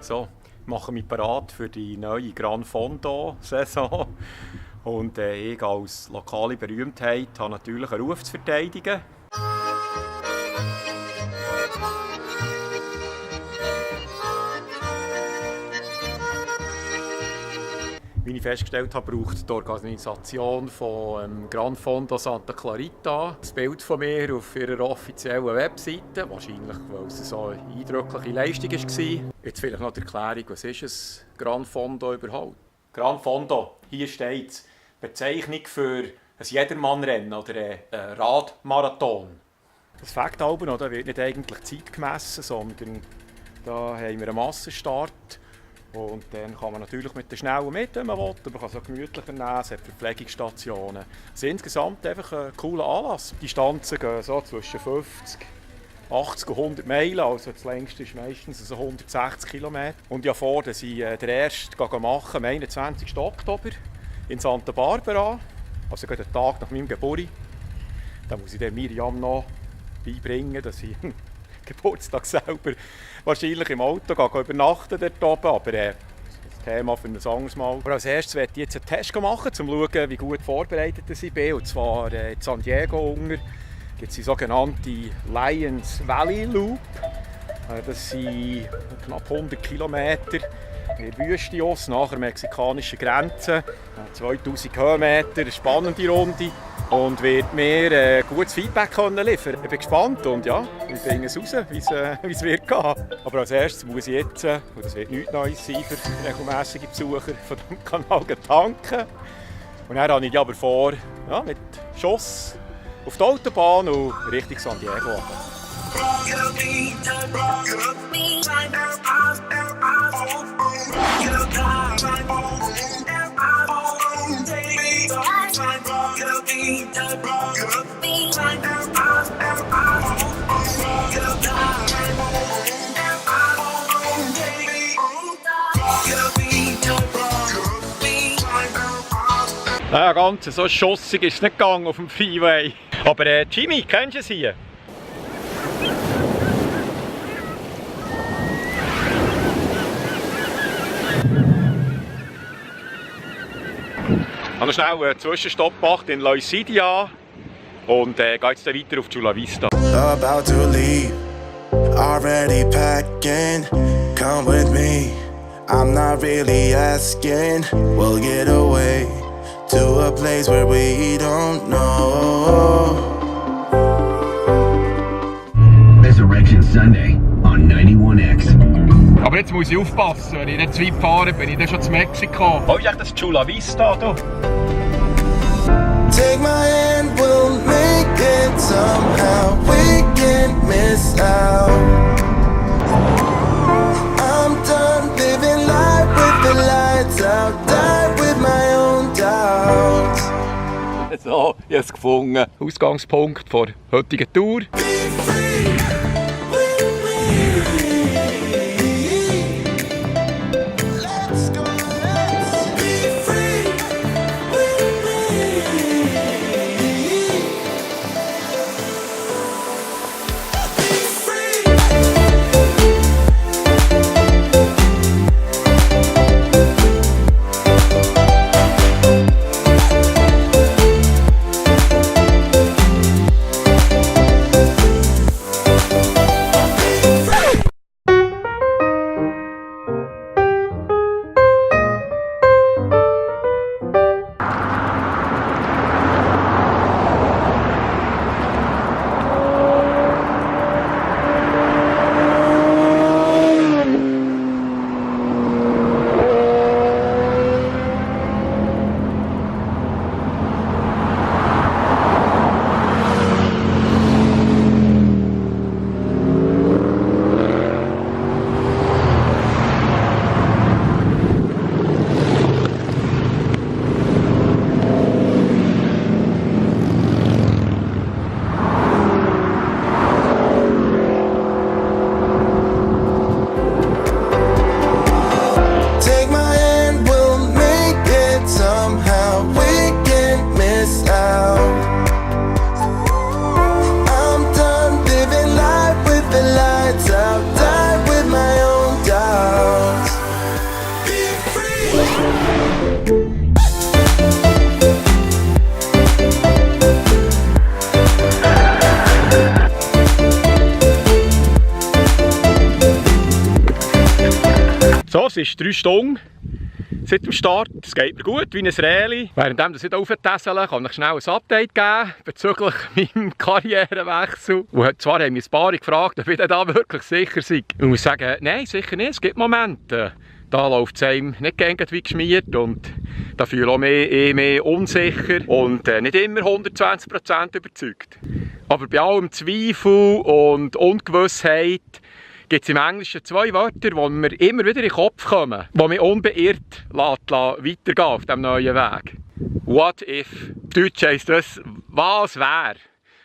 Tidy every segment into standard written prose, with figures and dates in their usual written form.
so, ich mache mich bereit für die neue Gran Fondo-Saison. Und ich als lokale Berühmtheit habe natürlich einen Ruf zu verteidigen. Wie ich festgestellt habe, braucht die Organisation von Gran Fondo Santa Clarita das Bild von mir auf ihrer offiziellen Webseite. Wahrscheinlich, weil es so eine eindrückliche Leistung war. Jetzt vielleicht noch die Erklärung, was ist ein Gran Fondo überhaupt? Gran Fondo, hier steht es, Bezeichnung für ein Jedermannrennen oder einen Radmarathon. Das Faktalbum da wird nicht eigentlich Zeit gemessen, sondern da haben wir einen Massenstart. Und dann kann man natürlich mit den Schnellen mit, wenn man will, aber man kann es auch gemütlicher nehmen, es hat Verpflegungsstationen. Es ist insgesamt einfach ein cooler Anlass. Die Distanzen gehen so zwischen 50, 80 und 100 Meilen, also das längste ist meistens so 160 Kilometer. Und ja vor, dass ich den ersten machen am 21. Oktober in Santa Barbara, also gerade den Tag nach meinem Geburtstag. Da muss ich der Miriam noch beibringen, dass ich Geburtstag selber wahrscheinlich im Auto übernachten dort oben, aber das Thema für ein anderes Mal. Aber als erstes werde ich jetzt einen Test machen, um zu schauen, wie gut vorbereitet ich bin. Und zwar in San Diego unten gibt es die sogenannte Lions Valley Loop. Das sind knapp 100 Kilometer in der Wüste aus, nach der mexikanischen Grenze. 2000 Höhenmeter, eine spannende Runde. Und wird mir gutes Feedback liefern. Ich bin gespannt und ja, wir bringen es raus, wie es wird gehen. Aber als erstes muss ich jetzt, und das wird nichts Neues sein für regelmässige Besucher von diesem Kanal, tanken. Und dann habe ich aber vor, ja, mit Schuss auf die Autobahn und Richtung San Diego. Ja, ganz so schossig ist es nicht gegangen auf dem Freeway. Aber Jimmy, kennst du es hier? Ich habe noch schnell einen Zwischenstopp gemacht in Leucidia und gehe jetzt weiter auf Chula Vista. About to leave, already packing, come with me. I'm not really asking, we'll get away to a place where we don't know. Resurrection Sunday on 91X. Aber jetzt muss ich aufpassen, wenn ich nicht zu weit fahre, bin ich dann schon zu Mexiko. Wo ist eigentlich das Chula Vista hier? Take my hand, we'll make it somehow. We can't miss out. I'm done living life with the lights out. Die with my own doubts. So, ich habe es gefunden. Ausgangspunkt der heutigen Tour. Be free with me. Let's go, let's be free with me. Be free. So, es ist 3 Stunden seit dem Start. Es geht mir gut, wie ein Räli. Währenddem das nicht auftässeln, kann ich schnell ein Update geben bezüglich meinem Karrierewechsel. Und zwar haben mich ein paar gefragt, ob ich da wirklich sicher sei. Ich muss sagen, nein, sicher nicht. Es gibt Momente, da läuft es einem nicht gängig wie geschmiert und da fühle ich mehr unsicher und nicht immer 120% überzeugt. Aber bei allem Zweifel und Ungewissheit gibt es im Englischen 2 Wörter, die mir immer wieder in den Kopf kommen, die mich unbeirrt weitergehen auf diesem neuen Weg. What if? Deutsch heisst das, was wäre?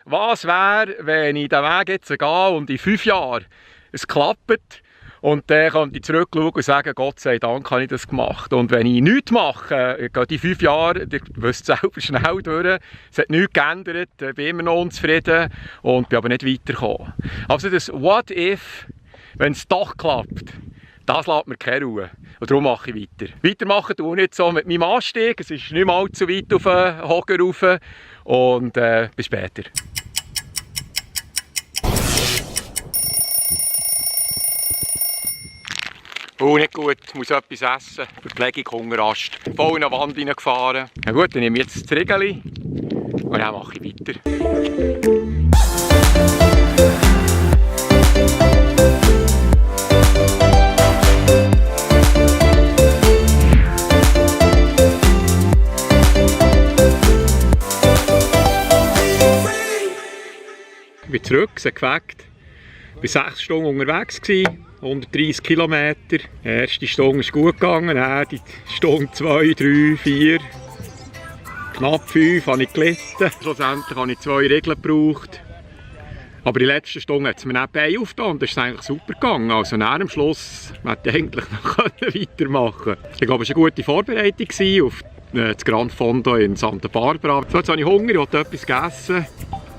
Was wäre, wenn ich diesen Weg jetzt gehe und in 5 Jahren es klappt und dann könnte ich zurückschauen und sagen, Gott sei Dank habe ich das gemacht. Und wenn ich nichts mache, gehen die 5 Jahre, ihr wisst selber, schnell durch. Es hat nichts geändert, ich bin immer noch unzufrieden und bin aber nicht weitergekommen. Also das What if, wenn es doch klappt, das lässt mir keine Ruhe. Und darum mache ich weiter. Weitermachen tue ich nicht so mit meinem Anstieg. Es ist nicht mal allzu weit auf den Hocker rauf. Und bis später. Oh, nicht gut. Ich muss etwas essen. Verpflegung, Hungerast. Voll in eine Wand reingefahren. Na gut, dann nehme ich jetzt das Riegeli. Und dann mache ich weiter. Ich bin zurück, es hat geweckt. Ich war 6 Stunden unterwegs, 130 Kilometer. Die erste Stunde ist gut gegangen, dann die Stunde 2, 3, 4, knapp 5 habe ich gelitten. Schlussendlich habe ich 2 Regeln gebraucht. Aber die letzte Stunde hat es mir nebenbei aufgetan und das ist eigentlich super gegangen. Also nach dem Schluss hätte ich eigentlich noch weitermachen können. Ich glaube, es war eine gute Vorbereitung auf das Grand Fondo in Santa Barbara. So, jetzt habe ich Hunger, ich wollte etwas essen.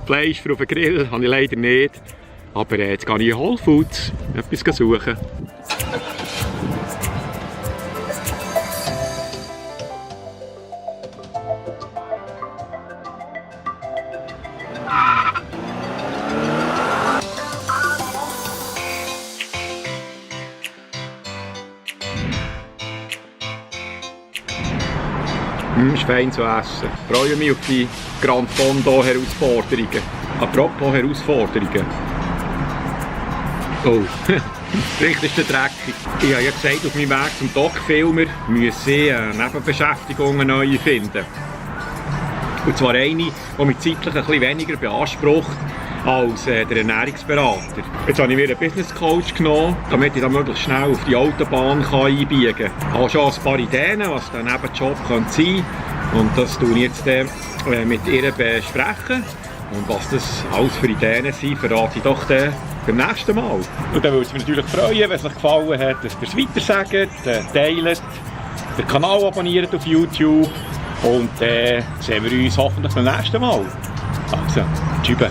Fleisch für auf den Grill habe ich leider nicht. Aber jetzt gehe ich in Whole Foods etwas suchen. Ist fein zu essen. Ich freue mich auf die Grand Fondo Herausforderungen. Apropos Herausforderungen. Oh, richtig dreckig. Ich habe ja gesagt, auf meinem Weg zum Doc-Filmer müsse ich Nebenbeschäftigungen neu finden. Und zwar eine, die mich zeitlich ein bisschen weniger beansprucht als der Ernährungsberater. Jetzt habe ich mir einen Business Coach genommen, damit ich da möglichst schnell auf die Autobahn einbiegen kann. Ich habe schon ein paar Ideen, was der Nebenjob sein könnte. Und das tue ich jetzt mit ihr besprechen. Und was das alles für Ideen sind, verrate ich doch beim nächsten Mal. Und dann würde es mich natürlich freuen, wenn es euch gefallen hat, dass ihr es weitersagt, teilt, den Kanal abonniert auf YouTube. Und dann sehen wir uns hoffentlich beim nächsten Mal. Also, tschüss.